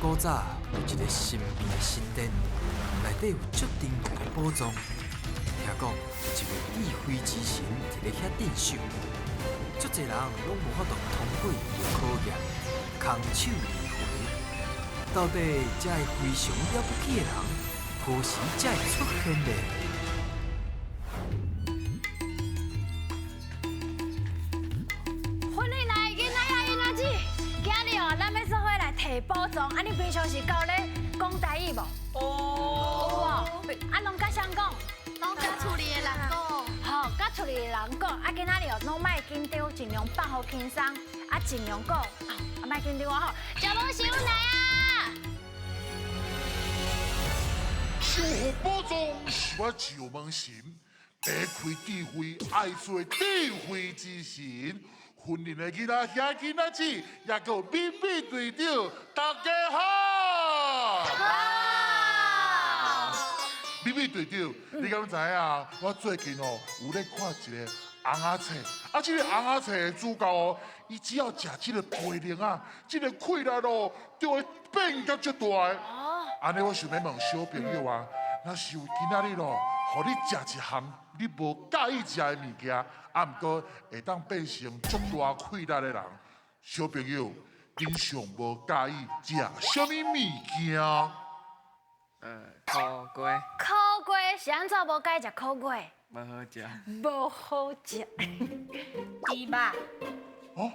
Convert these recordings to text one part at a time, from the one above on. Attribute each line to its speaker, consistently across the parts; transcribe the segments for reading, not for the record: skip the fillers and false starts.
Speaker 1: 古早有一个神秘的神殿，内底有足珍贵的宝藏。听讲有一位智慧之神伫咧遐镇守，足济人拢无法度通过伊的考验，空手而回。到底这个非常了不起的人，何时才会出现呢？
Speaker 2: 欢迎来囡仔啊，囡仔姊，今日哦，咱欲做伙来提宝藏。啊，你平常时教咧讲台语无？哦，有哦。啊，拢佮谁讲？
Speaker 3: 拢佮厝里的人讲。
Speaker 2: 好，佮厝里的人讲。啊，今仔日哦，拢莫紧张，尽量放予轻松，啊，尽量讲。啊，莫紧张哦，食无想来啊！
Speaker 4: 守护宝藏是我石门神，欲开智慧，爱做智慧之神。训练的囡仔兄囡仔姊，也阁有美美队长，大家好。
Speaker 3: 好。
Speaker 4: 美美队长，你敢知影？我最近哦有咧看一个尪仔册，啊，这个尪仔册的主角哦，伊只要食这个培灵啊，这个气力哦就会变甲足大的。哦。按呢，我想欲问小朋友啊，若是有今仔日咯，予你食一项你无佮意食的物件，啊，毋过会当变成足大气力的人，小朋友，恁上无佮意食啥物物件？
Speaker 5: 苦瓜。
Speaker 2: 苦瓜是按怎无佮意食苦瓜？
Speaker 5: 无好食。
Speaker 2: 无好食。
Speaker 3: 猪肉。
Speaker 4: 哦？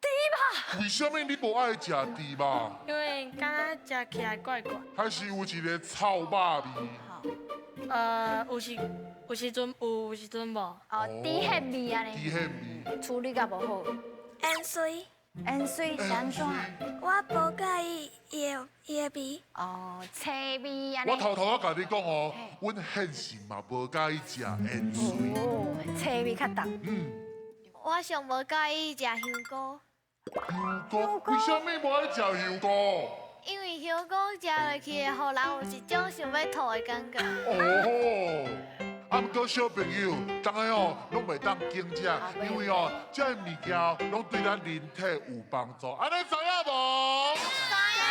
Speaker 2: 猪肉。
Speaker 4: 为啥物你无爱食猪肉？
Speaker 6: 因为感觉食起来怪怪。
Speaker 4: 还是有一个臭肉味？
Speaker 6: 有时有时阵有，有时阵无。
Speaker 2: 哦，猪血味按呢。
Speaker 4: 猪血味。
Speaker 2: 处理甲无好。
Speaker 7: 盐水。
Speaker 2: 盐水是按怎？
Speaker 7: 我无佮意伊的味。
Speaker 2: 哦，青味按呢。
Speaker 4: 我偷偷仔共你讲哦，阮现实嘛无佮意食盐水。
Speaker 2: 哦，青味较重。
Speaker 3: 我上无佮意食香菇。
Speaker 4: 香菇？为啥物无爱食香菇？
Speaker 3: 因为香菇食落去会予人有一种想欲吐的感觉。
Speaker 4: 哦，啊，毋过小朋友，逐家哦拢袂当紧食，因为哦，这个物件拢对咱人体有帮助。按呢知影无？
Speaker 3: 知影。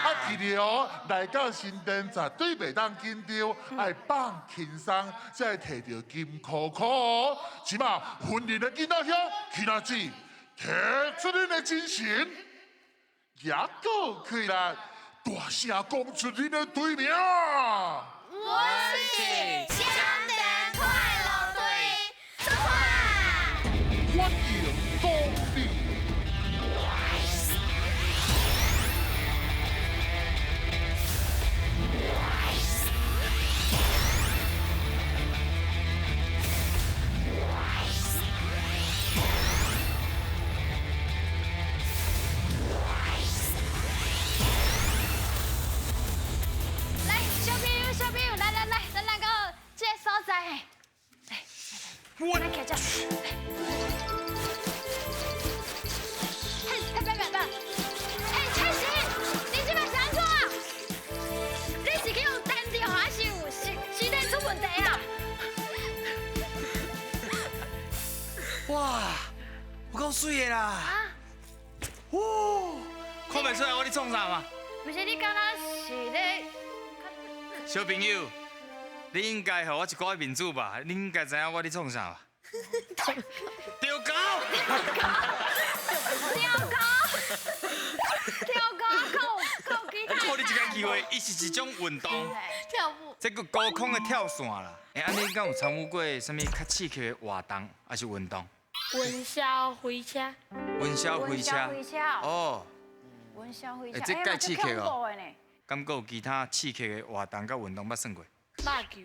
Speaker 4: 啊，记得哦，来到神殿绝对袂当紧张，爱放轻松，才会提著金箍箍哦。这马训练的囡仔兄、囡仔姊，提出恁的精神，也阁起来，大声讲出恁的队名。
Speaker 3: 我是双电快乐队，出发！
Speaker 4: 欢迎光临。
Speaker 2: 来，小朋友，小朋友，来来来，咱来到这个所在，来，来，来，徛这。嘿，嘿，别别别！嘿，蔡神，你这摆是按怎啊？你是去予电著，还是有身身体出问题啊？
Speaker 1: 哇，有够媠的啦！
Speaker 2: 啊？
Speaker 1: 哇，看袂出来我咧创啥嘛？
Speaker 2: 毋是，你敢若是咧？
Speaker 1: 小朋友，你应该予我一寡面子吧？你应该知影我咧创啥吧？钓狗！
Speaker 2: 钓狗！钓狗！够够其他？
Speaker 1: 予你这个机会，伊是一种运动，
Speaker 3: 跳舞。
Speaker 1: 这个高空的跳伞啦。欸，啊，你敢有参与过啥物较刺激的活动，还是运动？
Speaker 6: 云霄飞车。
Speaker 1: 云霄飞车。哦。
Speaker 2: 云霄飞车。
Speaker 1: 欸，这介刺激哦。敢阁有其他刺激的活动佮运动捌耍过？
Speaker 6: 肉球。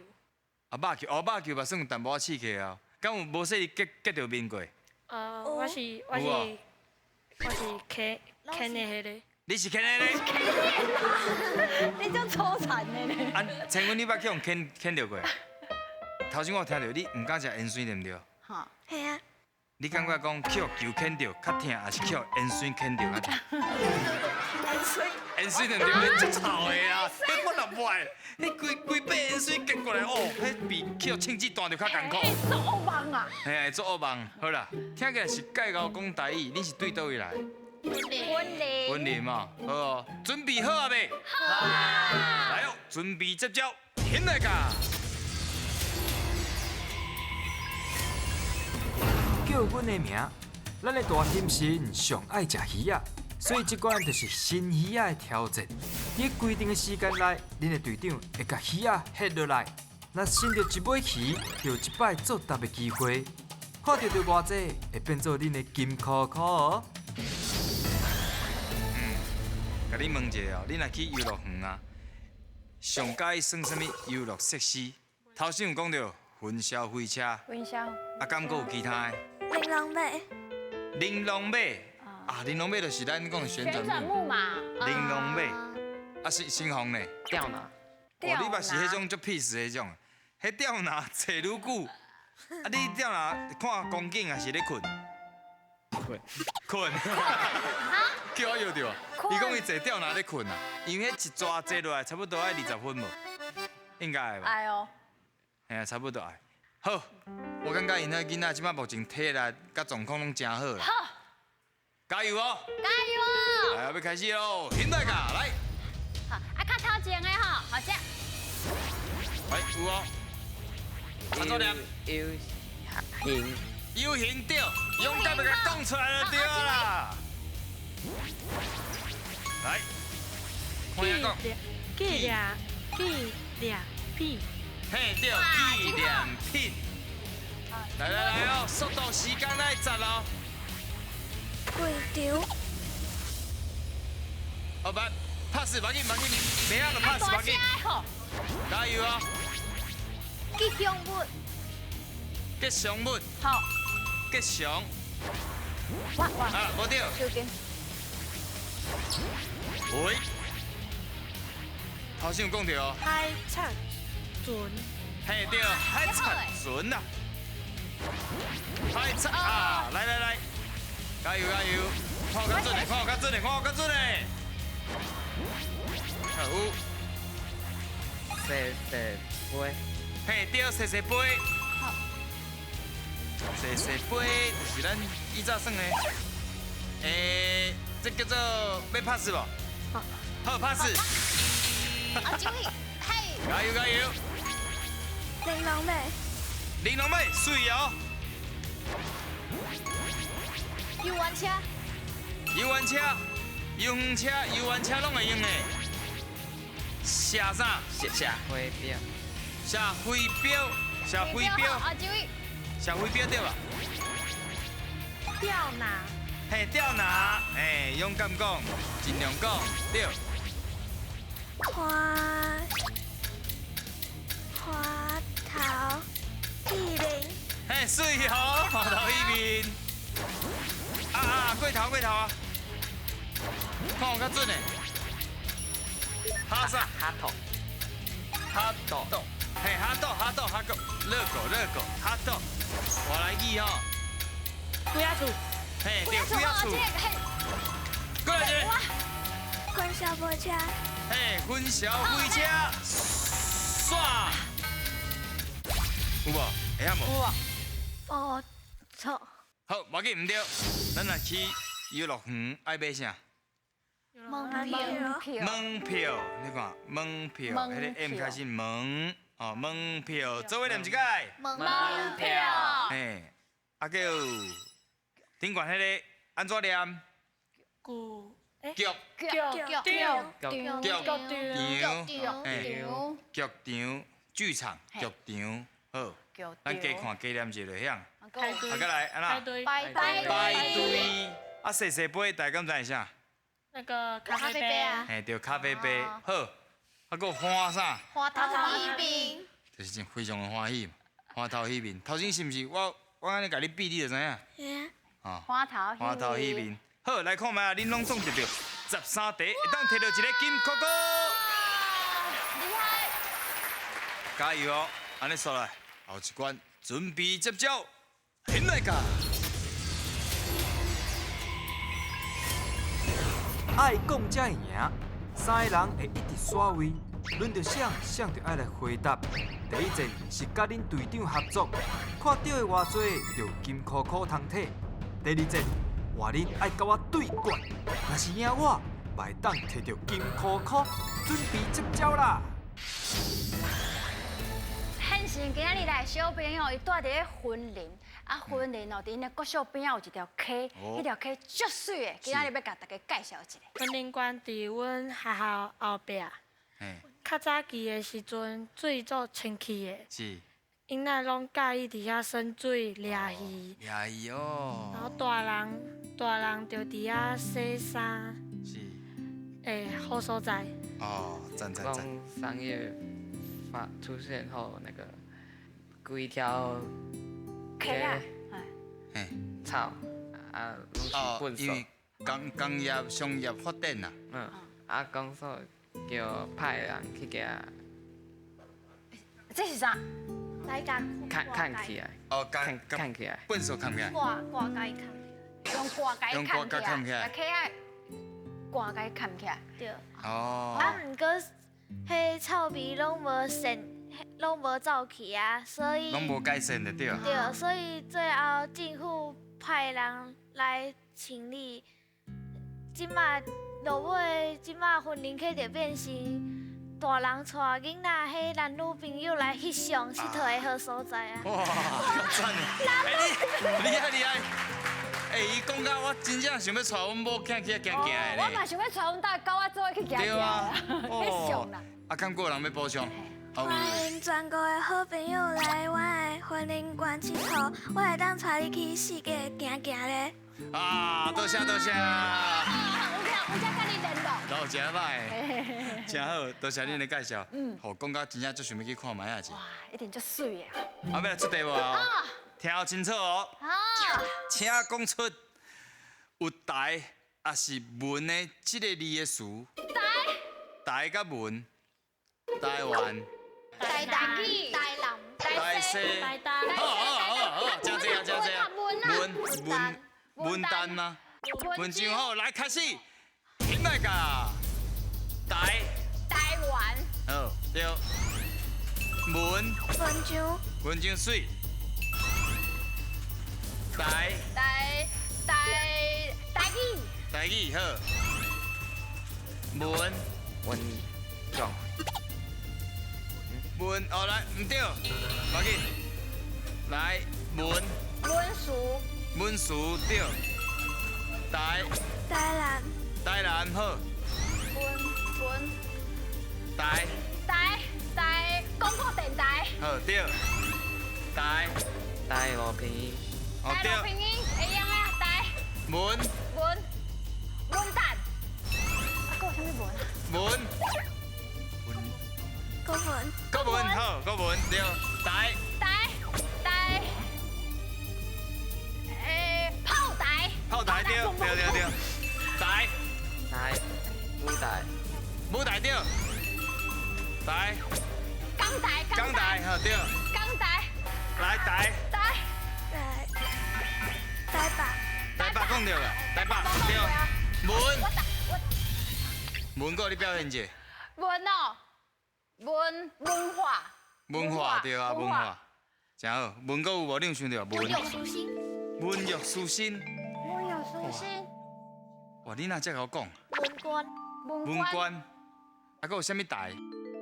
Speaker 1: 啊，肉球哦，肉球嘛算有淡薄仔刺激哦。敢有无细轧轧著面过？
Speaker 6: 我是牵牵的彼个。
Speaker 1: 你是牵的咧？
Speaker 2: 你足粗残的咧。
Speaker 1: 啊，千君，你捌去予牵牵著过？头先我有听著你毋敢食盐水对毋对？
Speaker 2: 哈，
Speaker 7: 系啊。
Speaker 1: 你感觉讲去予球牵著较疼，还是去予盐水牵著较疼？
Speaker 7: 盐水。
Speaker 1: 盐水对毋对？彼足臭的啊！彼我若无爱，彼规规把盐水结过来哦，彼比去予枪子弹著较艰苦。
Speaker 2: 做恶梦啊！
Speaker 1: 嘿，做恶梦。好啦，听起来是介𠢕讲台语，你是对佗位来？
Speaker 2: 雲林。
Speaker 5: 雲林嘛，好哦，準備好啊未？好。來哦，準備接招，起來噶！
Speaker 1: 叫阮的名，咱的大天神上愛食魚仔，所以這關就是新魚仔的挑戰。佇規定的時間內，恁的隊長會共魚仔翕落來，若伸著一尾魚，就有一擺作答的機會。看著著偌濟，會變做恁的金箍箍哦。
Speaker 5: 嗯，共你問一下哦，你若去遊樂園啊，上佮意耍啥物遊樂設施？頭先有講著雲霄飛車，
Speaker 2: 雲霄。
Speaker 5: 啊，敢閣有其他的？
Speaker 7: 玲瑯馬。
Speaker 5: 玲瑯馬啊，玲瑯馬就是咱講的旋轉
Speaker 2: 木馬。
Speaker 5: 玲瑯馬，啊，新新紅呢？
Speaker 8: 吊拿。
Speaker 5: 哦，你嘛是彼種足 peace 彼種，彼吊拿坐愈久，啊，你吊拿看光景還是咧睏？
Speaker 8: 睏。
Speaker 5: 睏。叫我搖著啊！伊講伊坐吊拿咧睏啊，因為彼一逝坐落來差不多愛20分無？應該吧？
Speaker 2: 愛哦。
Speaker 5: 嘿啊，差不多愛。好，我感覺𪜶彼囡仔這擺目前體力佮狀況攏真好啦。
Speaker 2: 好。
Speaker 5: 加油哦！
Speaker 2: 加油哦！
Speaker 5: 來，欲開始囉，現在噶來。
Speaker 2: 好，啊，較頭前的吼，好這。
Speaker 5: 來，有哦。按怎念？
Speaker 8: 遊行。
Speaker 5: 遊行對，勇敢欲共講出來就對啦。來，看下講。
Speaker 6: 紀念紀念品。
Speaker 5: 嘿，對，紀念品。來來來哦，速度時間愛十哦。
Speaker 7: 會場。
Speaker 5: 好，吧，pass，無緊無緊，袂曉就 pass，無緊。加油哦！
Speaker 2: 吉祥物。
Speaker 5: 吉祥物。
Speaker 2: 好。
Speaker 5: 吉祥。
Speaker 2: 哇哇。
Speaker 5: 啊，無對。喂。頭先有講著哦。
Speaker 6: 海賊船。
Speaker 5: 嘿對，海賊船啊。海賊啊，來來來，加油加油！看較準的，看較準的，看較準的。好。
Speaker 8: 細細杯。
Speaker 5: 嘿對，細細杯。
Speaker 2: 好。
Speaker 5: 細細杯就是咱以早耍的。欸，這叫做欲 pass 無？
Speaker 6: 好。
Speaker 5: 好 pass。
Speaker 2: 啊，注意，嘿。
Speaker 5: 加油加油！
Speaker 7: 玲瑯馬。
Speaker 5: 玲瑯馬，媠哦。
Speaker 2: 遊園車。
Speaker 5: 遊園車、遊園車、遊園車攏會用的。寫啥？
Speaker 8: 寫飛鏢。
Speaker 5: 寫飛鏢，寫飛鏢。
Speaker 2: 啊，注意。
Speaker 5: 寫飛鏢對吧？
Speaker 6: 吊拿。
Speaker 5: 嘿，吊拿，嘿，勇敢講，盡量講，對。
Speaker 7: 花花頭戲面。
Speaker 5: 嘿，媠哦，花頭戲面。啊啊，過頭過頭啊！看有較準的。哈啥？
Speaker 8: 哈頭。
Speaker 5: 哈豆。嘿，哈豆哈豆哈狗，熱狗熱狗哈豆。外來語吼。
Speaker 6: 龜仔厝。
Speaker 5: 嘿，對，龜仔厝。過來一个。
Speaker 7: 雲霄飛車。
Speaker 5: 嘿，雲霄飛車，煞。有無？會曉無？
Speaker 2: 有啊。
Speaker 7: 哦，錯。
Speaker 5: 好，無緊，毋對。咱若去遊樂園愛買啥？
Speaker 2: 門票。
Speaker 5: 門票，你看，門票，彼个 M 開始門，哦，門票，做伙念一擺。
Speaker 2: 門票。
Speaker 5: 嘿，啊閣有頂懸彼个按怎念？
Speaker 6: 古。
Speaker 5: 劇。
Speaker 6: 劇場。
Speaker 5: 劇場。嘿，劇場，劇場，劇場，好。咱加看加念一下就曉。啊，閣來，按怎？
Speaker 2: 排隊。
Speaker 5: 排隊。啊，細細杯，大家敢知是啥？
Speaker 6: 那個咖啡杯啊。
Speaker 5: 嘿，對，咖啡杯。好，啊，閣有歡啥？
Speaker 3: 歡頭喜面。
Speaker 5: 就是真非常的歡喜嘛，歡頭喜面。頭先是毋是我按呢共你比，你就知影？
Speaker 7: 會
Speaker 5: 啊。
Speaker 2: 歡頭
Speaker 5: 歡頭喜面。好，來看覓啊，恁攏總得著13題，會當摕著一個金箍箍。
Speaker 2: 厲害！
Speaker 5: 加油哦！按呢煞來，後一關準備接招，現來噶。
Speaker 1: 愛講才會贏，三个人會一直刷位，輪著誰，誰就愛來回答。第一戰是佮恁隊長合作，看著的偌濟就金箍箍通提。第二戰換换恁爱佮我对决，若是赢我，嘛会当提著金箍箍，准备接招啦！
Speaker 2: 现成今仔日来小朋友，伊蹛伫咧云林，啊云林哦，伫𪜶的国小边仔有一条溪，彼条溪足媠的，今仔日欲共大家介绍一下。
Speaker 6: 云林关伫阮学校后壁，较早期的时阵水足清气的，𪜶仔拢佮意伫遐耍水、掠鱼，
Speaker 5: 掠鱼哦。
Speaker 6: 然后大人大人就伫遐洗衫，好所在。
Speaker 5: 哦，赞赞赞。
Speaker 8: 工商业发出现后，那个规条
Speaker 2: 溪啊，
Speaker 8: 草啊，拢是粪
Speaker 5: 因为工工业商业发展啊。
Speaker 8: 啊，公所叫派人去共。
Speaker 2: 这是啥？
Speaker 7: 来共
Speaker 8: 看看起来。
Speaker 5: 哦，
Speaker 8: 看看起来。
Speaker 5: 粪扫看起来。
Speaker 7: 挂挂共伊看
Speaker 2: 起来。用挂共伊看起来。溪仔挂共伊看起来。
Speaker 7: 对。
Speaker 5: 哦。
Speaker 7: 啊，毋过彼臭味拢无散，拢无走去啊，所以。
Speaker 5: 拢无改善就对。
Speaker 7: 对，所以最后政府派人来清理，这马落尾，这马云林溪就变成大人带囡仔、彼男女朋友来翕相、𨑨迌的好所在啊！
Speaker 5: 哇，赞！厉害厉害！哎，伊讲到我真正想欲带阮某囝去遐行行的。
Speaker 2: 我嘛想欲带阮兜狗仔做伙去行行啊，翕相啦。
Speaker 5: 啊，敢阁有人欲补充？
Speaker 7: 欢迎全国的好朋友来我的云林县𨑨迌，我会当带你去四界行行咧。
Speaker 5: 啊，多谢多谢。
Speaker 2: 有听有才佮你联络。
Speaker 5: 老真歹，真好，多谢恁的介绍。好，讲到真正足想欲去看觅仔者。
Speaker 2: 哇，一定足媠的。
Speaker 5: 啊，欲来出题无？听清楚哦。请讲出有台抑是文的这个字的词。
Speaker 2: 台。
Speaker 5: 台佮文，台湾。
Speaker 2: 台台语。
Speaker 3: 台南。
Speaker 5: 台西。
Speaker 6: 台东。
Speaker 5: 好好好好，真济啊，真济啊。文文文单吗？文章好，来开始。听来噶。台。
Speaker 2: 台湾。
Speaker 5: 好，对。文。
Speaker 7: 文章。
Speaker 5: 文章媠。台。
Speaker 2: 台台台语。
Speaker 5: 台语好。文。
Speaker 8: 文章。
Speaker 5: 文哦来，毋对，无要紧。来文。
Speaker 2: 文书。
Speaker 5: 文书对。台。
Speaker 7: 台南。
Speaker 5: 台南好。
Speaker 2: 文文。
Speaker 5: 台。
Speaker 2: 台台广播电台。
Speaker 5: 好对。台。
Speaker 8: 台五拼音。
Speaker 2: 台五拼音会用啊台。
Speaker 5: 文。
Speaker 2: 文。文旦。啊，阁有啥物文啊？
Speaker 5: 文。
Speaker 7: 国文。
Speaker 5: 国文好，国文对。台。
Speaker 2: 台台。炮台。
Speaker 5: 炮台对对对对。台。
Speaker 8: 台。舞台。
Speaker 5: 舞台对。台。
Speaker 2: 港台。
Speaker 5: 港台好对。
Speaker 2: 港台。
Speaker 5: 来台。
Speaker 2: 台。
Speaker 7: 台。台北。
Speaker 5: 台北讲著啦，台北对。文。文阁你表现者。
Speaker 2: 文哦。文文化。
Speaker 5: 文化对啊，文化。真好，文阁有无？你有想著无？
Speaker 7: 文玉书信。
Speaker 5: 文玉书信。
Speaker 2: 文玉书信。
Speaker 5: 哇，你哪遮𠢕讲？
Speaker 7: 文官。
Speaker 5: 文官。啊，阁有啥物台？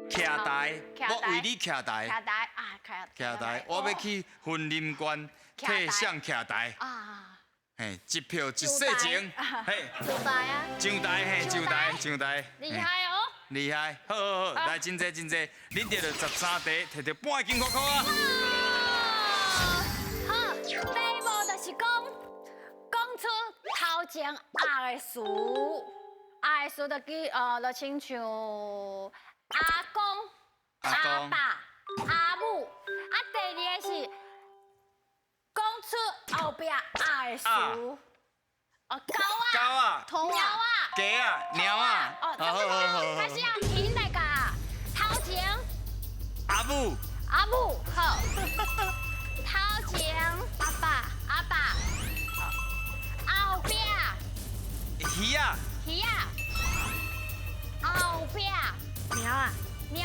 Speaker 5: 徛台，我为你徛台。
Speaker 2: 徛台啊，徛。
Speaker 5: 徛台，我欲去云林县替谁徛台。
Speaker 2: 啊。
Speaker 5: 嘿，一票一世情。嘿。
Speaker 7: 上台啊。
Speaker 5: 上台嘿，上台上台。
Speaker 2: 厉害哦。
Speaker 5: 厉害，好好好，来真济真济，恁得著13题，提著半金箍箍啊！
Speaker 2: 好，题目就是讲，讲出头前阿的词，阿的词就记哦，就亲像阿公、阿爸、阿母，啊，第二个是讲出后壁阿的词。哦，狗啊，
Speaker 5: 狗啊，
Speaker 2: 猫啊，
Speaker 5: 鸡啊，猫啊，
Speaker 2: 哦，差不多，开始啊，恁来教，头前，
Speaker 5: 阿母，
Speaker 2: 阿母，好，头前，
Speaker 7: 阿爸，
Speaker 2: 阿爸，后壁，
Speaker 5: 鱼仔，
Speaker 2: 鱼仔，后壁，
Speaker 6: 猫啊，
Speaker 2: 猫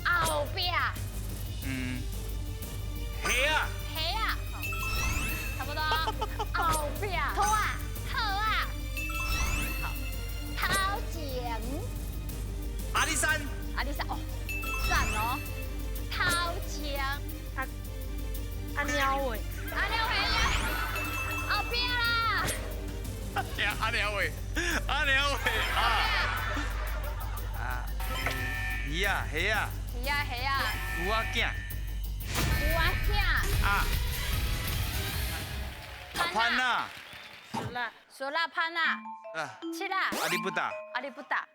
Speaker 2: 啊，后壁，
Speaker 5: 虾啊，
Speaker 2: 虾啊。差不多，好，後壁。
Speaker 3: 兔啊，
Speaker 2: 好啊。好，頭前。
Speaker 5: 阿里山。
Speaker 2: 阿里山哦，讚哦。頭前。
Speaker 6: 阿鳥尾。
Speaker 2: 阿鳥尾啊！後壁啦。
Speaker 5: 阿鳥尾，阿鳥尾啊。啊，魚啊，蝦啊。
Speaker 2: 魚啊，蝦啊。
Speaker 5: 牛仔囝。
Speaker 2: 牛仔囝。
Speaker 5: 啊。潘娜。
Speaker 6: 苏拉。
Speaker 2: 苏拉潘娜。
Speaker 5: 啊。
Speaker 2: 七啦。
Speaker 5: 阿里不达。
Speaker 2: 阿里不达。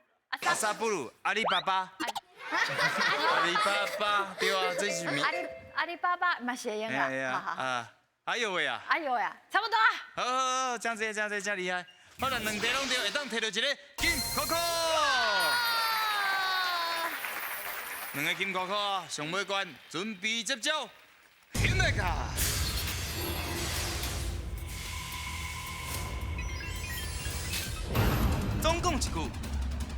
Speaker 5: 阿萨布鲁，阿里巴巴。阿里巴巴，對啊，這是名。
Speaker 2: 阿里巴巴嘛是會用啊。
Speaker 5: 啊，還有未啊？
Speaker 2: 還有啊，差不多啊。
Speaker 5: 好好好，這樣子，這樣子，真厲害。好啦，兩題攏對，會當摕到一個金扣扣。兩個金扣扣啊，上尾關，準備接招，起來卡。總共一句，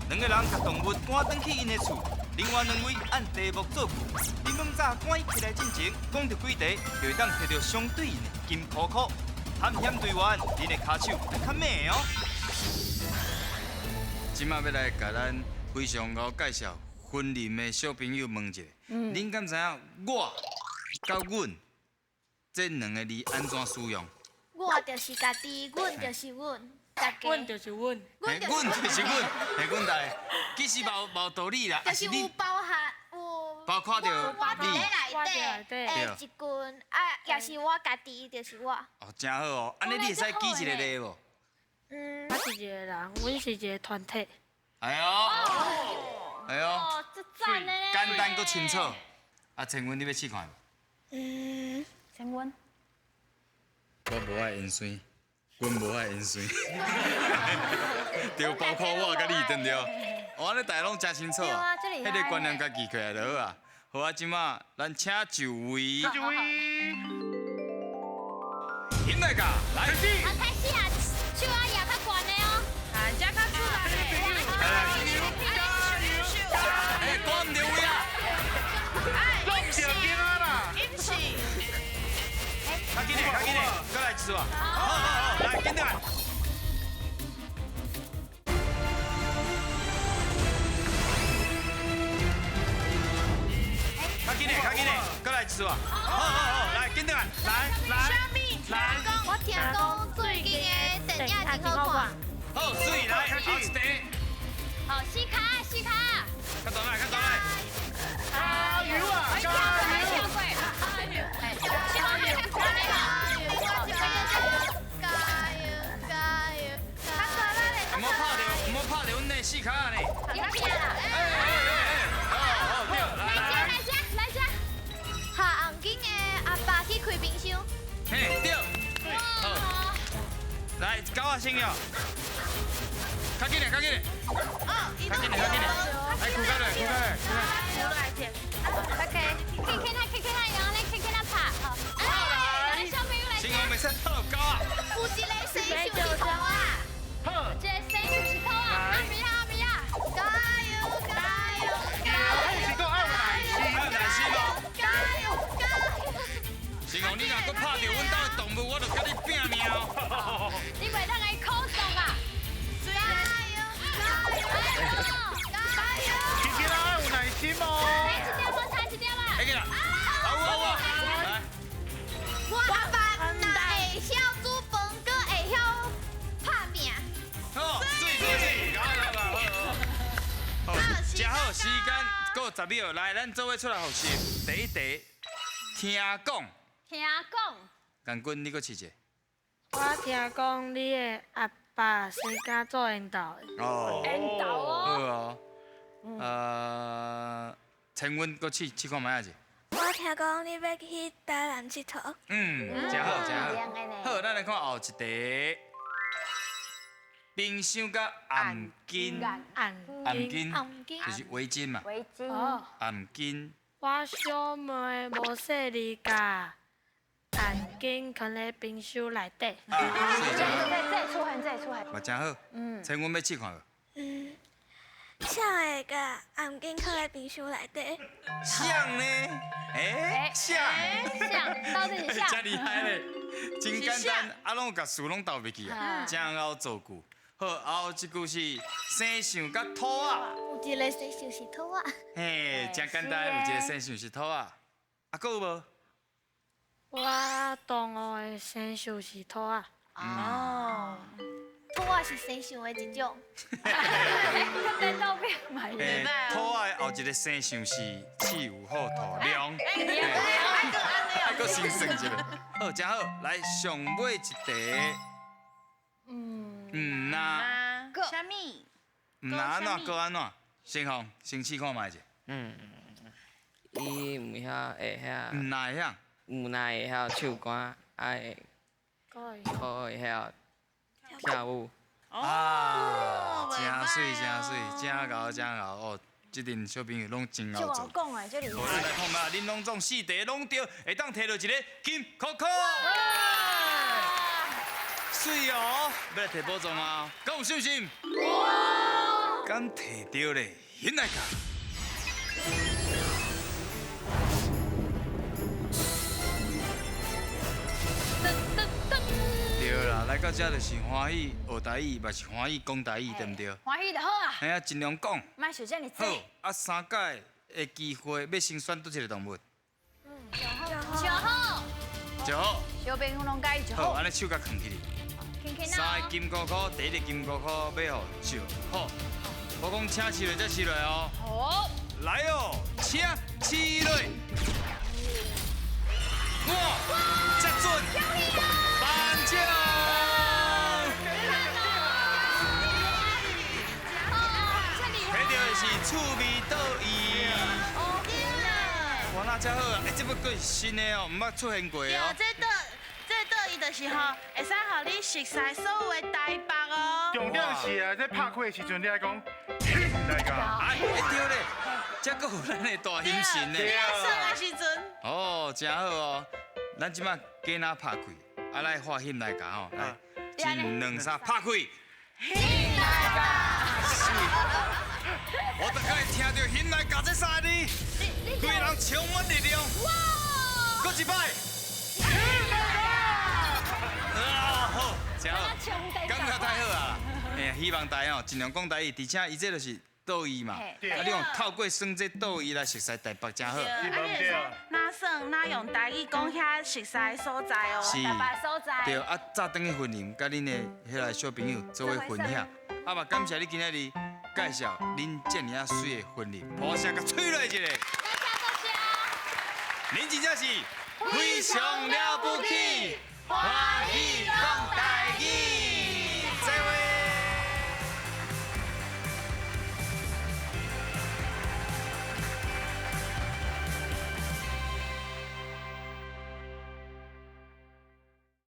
Speaker 5: 兩個人共動物趕轉去𪜶的厝，另外兩位按題目造句。你問早趕起來進前，講著幾題，就會當摕著相對應的金箍箍。探險隊員，恁的跤手愛較猛哦。這馬欲來共咱非常𠢕介紹雲林的小朋友問一下，恁敢知影我佮阮這兩個字按怎使用？
Speaker 7: 我就是家己，阮就是阮。
Speaker 6: 阮就是阮，
Speaker 5: 阮就是阮，系阮大。其實嘛有道理啦，
Speaker 7: 就是有包含有，
Speaker 5: 包括著
Speaker 7: 我佇咧內底的一群，啊，也是我家己，就是我。
Speaker 5: 哦，真好哦，按呢你會使舉一個例無？
Speaker 7: 嗯，
Speaker 6: 我是一個人，阮是一個團體。
Speaker 5: 哎喲，哎喲，
Speaker 2: 這讚的咧。
Speaker 5: 簡單閣清楚。啊，千雲，你欲試看無？
Speaker 7: 嗯，
Speaker 2: 千雲。
Speaker 5: 我無愛淹水。阮無愛淹水，對，包括我佮你，對毋對？我按呢大家攏真清楚，彼个觀念共記起來就好啊。好啊，這馬咱請就位。
Speaker 4: 就位。
Speaker 5: 起來噶，來。
Speaker 2: 啊，開始啊，手啊舉較懸的哦。
Speaker 3: 啊，這較出來嘞。
Speaker 5: 加油！加油！哎，趕唔著位啊！
Speaker 4: 攏毋著囝啦。
Speaker 3: 毋是。
Speaker 5: 較緊嘞，較緊嘞，閣來一次啊！好好好，來，緊來。較緊嘞，較緊嘞，閣來一次啊！好好好，來，緊來，來來來。
Speaker 7: 我聽講最近的電影真好看。
Speaker 5: 好，水來，後一題。
Speaker 2: 好，四跤，四跤。
Speaker 5: 較大來，較大來。
Speaker 4: 加油啊！加油！
Speaker 5: 唔好拍著，唔好拍著阮的四跤呢。
Speaker 2: 伊拼啦！
Speaker 5: 哎哎哎，好好對，來
Speaker 2: 來來來來。
Speaker 7: 下红景的阿爸去開冰箱。
Speaker 5: 嘿，對。好。來，九仔先了。較緊嘞，較緊嘞。較緊嘞，較緊嘞。來，褲較落，褲較落。
Speaker 2: OK，起起來，起起來，然後咧起起來拍。好。來，小朋友來。
Speaker 5: 成功袂使套狗啊！
Speaker 7: 有一個生鏽是兔啊！
Speaker 4: 好。
Speaker 2: 一個生鏽是兔啊！阿米啊，阿米啊！
Speaker 7: 加油，加油，加油！
Speaker 4: 是講愛有耐心，
Speaker 5: 愛有耐心哦。
Speaker 7: 加油，加油！
Speaker 5: 成功，你若閣拍著阮兜的動物，我就佮你拚命哦。
Speaker 2: 你袂當來口動啊！
Speaker 7: 加油，加油，加油！
Speaker 4: 姐姐啦，愛有耐心哦。
Speaker 2: 差一點，差一點啊！
Speaker 5: 來，好啊好啊，來。
Speaker 7: 我阿爸毋但會曉煮飯，閣會曉拍拚。
Speaker 5: 好，水水水，來來來，好。好，真好，時間閣有10秒，來，咱做伙出來複習。第一題，聽講。
Speaker 2: 聽講。
Speaker 5: 雁君，你閣試一下。
Speaker 6: 我聽講你的阿爸生囝做緣投的。
Speaker 5: 哦。
Speaker 2: 緣投哦。
Speaker 5: 好哦。千雲，閣試試看覓仔者。
Speaker 7: 我聽講你欲去台南𨑨迌。
Speaker 5: 嗯，真好，真好。好，咱來看後一題。冰箱佮頷巾。
Speaker 6: 頷
Speaker 5: 巾。就是圍巾嘛。
Speaker 2: 圍巾。
Speaker 5: 頷巾。
Speaker 6: 我小妹無細膩共頷巾囥咧冰箱內底。
Speaker 5: 啊，是真好。
Speaker 2: 這這出汗，這出汗。
Speaker 5: 嘛真好。嗯。千阮欲試看無？
Speaker 7: 嗯。啥会共頷颈囥佇冰箱内底？
Speaker 5: 像呢？欸，像？
Speaker 2: 像，到底是像？
Speaker 5: 真厉害咧，真简单，啊，攏共词攏斗入去啊，真𠢕造句。好，后一句是生肖佮兔仔。
Speaker 7: 有一个生肖是兔仔。
Speaker 5: 嘿，真简单，有一个生肖是兔仔。啊，阁有无？
Speaker 6: 我同学的生肖是兔仔。
Speaker 3: 哦，
Speaker 7: 兔仔是生肖的一种。
Speaker 2: 颠倒变嘛。
Speaker 5: 欸，兔仔的后一个生肖是鼠虎兔龙。啊，阁先算一下。好，真好，来上尾一题。嗯，那
Speaker 3: 啥物？
Speaker 5: 毋若按怎？阁按怎？先红，先试看觅者。
Speaker 8: 嗯，伊毋晓会晓。
Speaker 5: 毋若会晓。
Speaker 8: 毋若会晓唱歌，啊会，阁会晓跳舞。
Speaker 5: 啊，真媠真媠，真𠢕真𠢕哦！这阵小朋友攏真𠢕做。
Speaker 2: 讲的，这厉害。
Speaker 5: 好，咱来看觅，恁攏总四题攏对，会当提著一个金箍箍。媠哦，欲来提宝藏啊？敢有信心？有。敢提著咧？兴来共。对啦，来到这就是欢喜学台语，嘛是欢喜讲台语，对毋对？
Speaker 2: 欢喜就好啊。
Speaker 5: 嘿啊，尽量讲。
Speaker 2: 莫想这么济。
Speaker 5: 好，啊，三届的机会，欲先选佗一个动物？
Speaker 2: 上好。
Speaker 5: 上好。
Speaker 2: 小朋友拢佮意上好。
Speaker 5: 好，按呢手共囥起来。三个金箍箍，第一个金箍箍欲予石虎。我讲请试落，才试落哦。
Speaker 2: 好。
Speaker 5: 来哦，请试落。哇，这准。颁奖。提到的是趣味倒椅。哇，那真好啊！欸，这摆阁是新的哦，毋捌出现过哦。
Speaker 3: 对，这倒椅就是吼，会使予你熟悉所有的台北哦。
Speaker 9: 重点是啊，这拍开的时阵，你爱讲兴来共。
Speaker 5: 哎，对咧，这阁有咱的大兴神呢。
Speaker 3: 对，耍的时阵。
Speaker 5: 哦，真好哦。咱这摆鸡仔拍开，啊来画兴来共吼，来，一、两、三，拍开。
Speaker 3: 兴来共。
Speaker 5: 我大概听著兴来共这三个字，规人充满力量。
Speaker 2: 哇！
Speaker 5: 阁一摆。兴来共。啊，好，真好，感觉太好啊！哎，希望大家哦尽量讲台语，而且伊这就是倒椅嘛，啊，你用透过耍这倒椅来熟悉台北，真好。
Speaker 3: 啊，你会使哪耍哪用台语讲遐熟悉的所在哦。
Speaker 5: 是。
Speaker 2: 台北所在。
Speaker 5: 对，啊，早转去云林，佮恁的彼个小朋友做伙分享。啊嘛，感谢你今仔日介绍恁这尔啊媠的云林，鼓声共吹落一下。
Speaker 2: 多谢多谢。
Speaker 5: 恁真正是非常了不起，欢喜讲台语。